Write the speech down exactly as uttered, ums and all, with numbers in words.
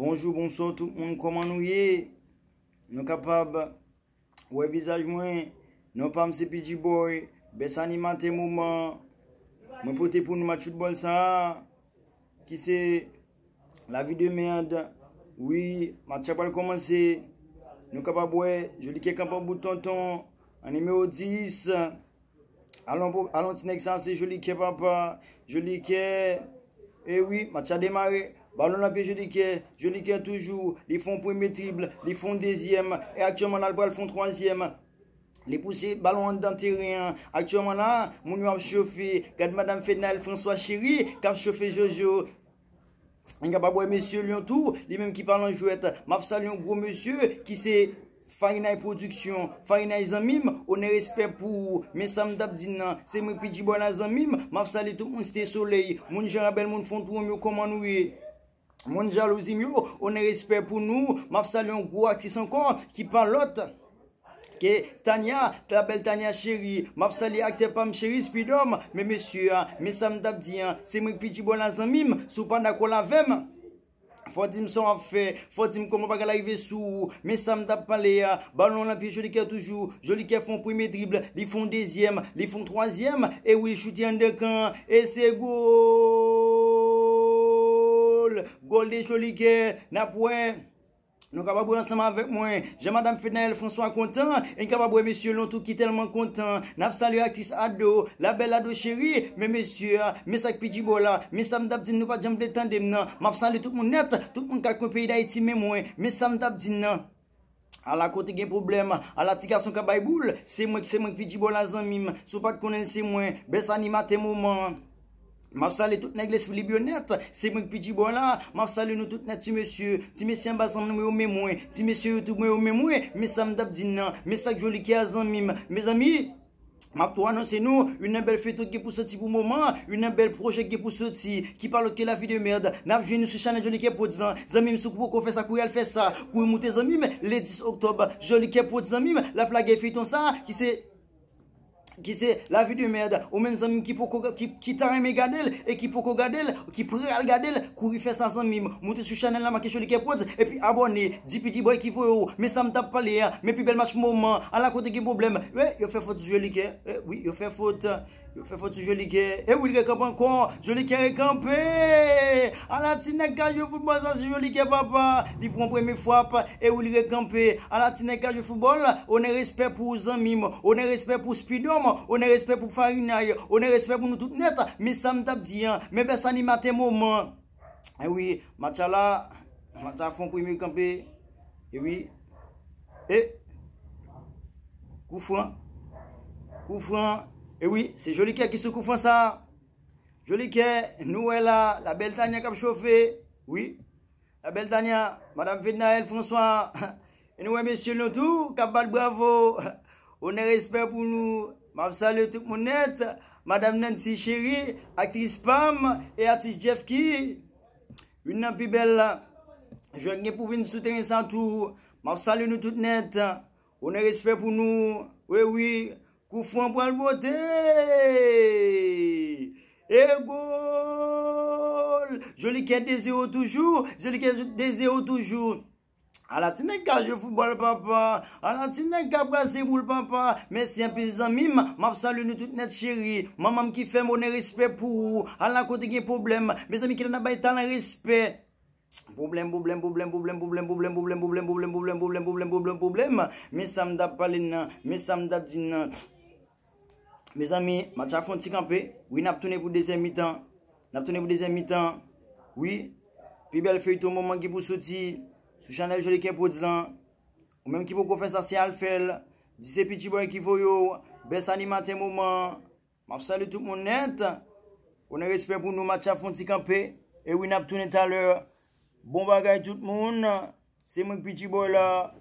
Bonjou, bonswa tout moun, kòman nou ye? Nou kapab wè vizaj mwen. Non pa m se P G Boy, bèst animatè moman. Mwen pote pou nou match foutbòl sa a, ki se lavi de mèd. Wi, match la pral kòmanse. Nou kapab wè, Jolikè kanpe an bout tonton, an nimewo dis. Alon, pou- alon ti nèg sa, se Jolikè papa. Jolikè. E wi, match la demare. Balon nan pye Jolikè. Jolikè toujou. Li fè yon premye drib. Li fè yon dezyèm. E aktyèlman la, li pral fè yon twazyèm. Li pouse balon anndan teren an. Aktyèlman la, moun yo ap chofe. Gad madanm Fednaelle François Chéry k ap chofe Jojo. N kapab wè mesye Lyon tou, li menm ki pa lan jwèt. M ap salye yon gwo mesye ki se Farinay Production, Farinay zanmi m, onè respè pou ou. Men sa m t ap di n nan, se mwen P G Boy la zanmi m, m ap salye tout moun Site Solèy, moun Jan Rabèl, moun Fon Twonm yo, kòman nou ye? Moun jalouzi m yo, onè respè pou nou, m ap salye yon gwo aktris ankò, ki pa lòt ke Tania, la bèl Tania Chéry. M ap salye aktè pa m cheri, Spidòm. Men mesye a, men sa m t ap di an, se mwen P G Boy la zanmi m, si w pa dakò l avè m, fò w di m sa w ap fè, fò w di m kòman bagay la rive sou ou. Men sa m t ap pale a, balon nan pye Jolikè toujou. Jolikè fè yon premye drib, li fè yon dezyèm, li fè yon twazyèm, e wi, li choute anndan kan an, e se gòl! Gòl de Jolikè, n ap wè. Nou kapab wè ansanm avèk mwen, jan madanm Fednaelle François kontan, e n kapab wè mesye Lyon tou ki tèlman kontan. N ap salye aktris Ado, la bèl Ado cheri, men mesye a, men sa k P G Boy la, men sa m t ap di n, nou pa t janm vle tande m nan. M ap salye tout moun nèt, tout moun k ap nan peyi Dayiti, men mwen, men sa m t ap di n nan. Ala kote gen pwoblèm, ala ti gason k ap bay boul, se mwen, se mwen P G Boy la zanmi m, si w pa t konnen l se mwen, bèst animatè moman. M ap salye tout nèg lespri lib yo nèt. Se mwen k P G Boy la. M ap salye nou tout nèt, ti mesye. Ti mesye anba zanmi mwen yo, men mwen. Ti mesye YouTube mwen yo, men mwen. Men sa m t ap di n nan. Men sa k Jolikè a zanmi m. Mezanmi, m ap tou anonse nou, youn nan bèl feyton ki gen pou soti pou moman, youn nan bèl pwojè ki gen pou soti, ki pa lòt ke Lavi de Mèd. N ap jwenn nou sou chanèl Jolikè Prodz lan. Zanmi m, si w poko fè sa, kouri al fè sa. Kouri moute zanmi m, le dis oktòb. Jolikè Prodz zanmi m, l ap lage feyton sa, ki se ki se Lavi de Mèd, ou menm zanmi m ki poko, ki, ki ta renmen gade l e ki poko gade l, ki pral gade l, kouri fè sa zanmi m. Moute sou chanèl la, make Jolikè Prodz, epi abòne, di P G Boy ki voye w. Men sa m t ap pale a, men pi bèl match moman, ala kote gen pwoblèm. Wi, yo fè fot sou Jolikè, eh, wi, yo fè fot, yo fè fot sou Jolikè. E wi, l rekanpe ankò, Jolikè rekanpe. Ala ti nèg ka jwe foutbòl sa, se Jolikè papa. Li pran premye frap, e wi, li rekanpe. Ala ti nèg ka jwe foutbòl, onè respè pou ou zanmi m, onè respè pou Spidòm, onè respè pou Farinay, onè respè pou nou tout nèt. Men sa m t ap di an, men bèst animatè moman. E wi, match la, match la fè yon premye kanpe. E wi. E koufran. Koufran. E wi, se Jolikè ki sou koufran sa. Jolikè, nou wè la, la bèl Tania k ap chofe. Wi. La bèl Tania, madanm Fednaelle François. E nou wè mesye nou tou k ap bat bravo. Onè respè pou nou. M ap salye tout moun nèt. Madanm Nancy Chéry, aktris pa m, e atis Jeff ki youn nan pi bèl jwè k gen pou vin sou teren sa tou. M ap salye nou tout nèt. Onè respè pou nou. Wi, wi. Koufran pral bote. E gòl! Jolikè de zewo toujou. Jolikè de zewo toujou. Ala ti nèg ka jwe foutbòl, papa. Ala ti nèg ka brase boul, papa. Mèsi anpil, zanmi m. M ap salye nou tout nèt, cheri. Manman m ki fè m, onè respè pou ou. Ala kote gen pwoblèm. Mezanmi, kilè n ap bay talan respè. Pwoblèm, pwoblèm, pwoblèm, pwoblèm, pwoblèm, pwoblèm, pwoblèm, pwoblèm, pwoblèm, pwoblèm, pwoblèm, pwoblèm, pwoblèm, pwoblèm, pwoblèm, pwoblèm. Men sa m t ap pale n nan, men sa m t ap di n nan. Mezanmi, match la fè yon ti kanpe. Wi, n ap tounen pou dezyèm mitan. N ap tounen pou dezyèm mitan. Wi, pi bèl feyton moman ki pou soti sou chanèl Jolikè Prodz lan. Ou menm ki poko fè sa, se al fè l. Di se P G Boy ki voye w. Bèst animatè moman. M ap salye tout moun nèt. Onè respè pou nou, match ap fè yon ti kanpe. E wi, n ap tounen talè. Bon bagay tout moun. Se mwen k P G Boy la.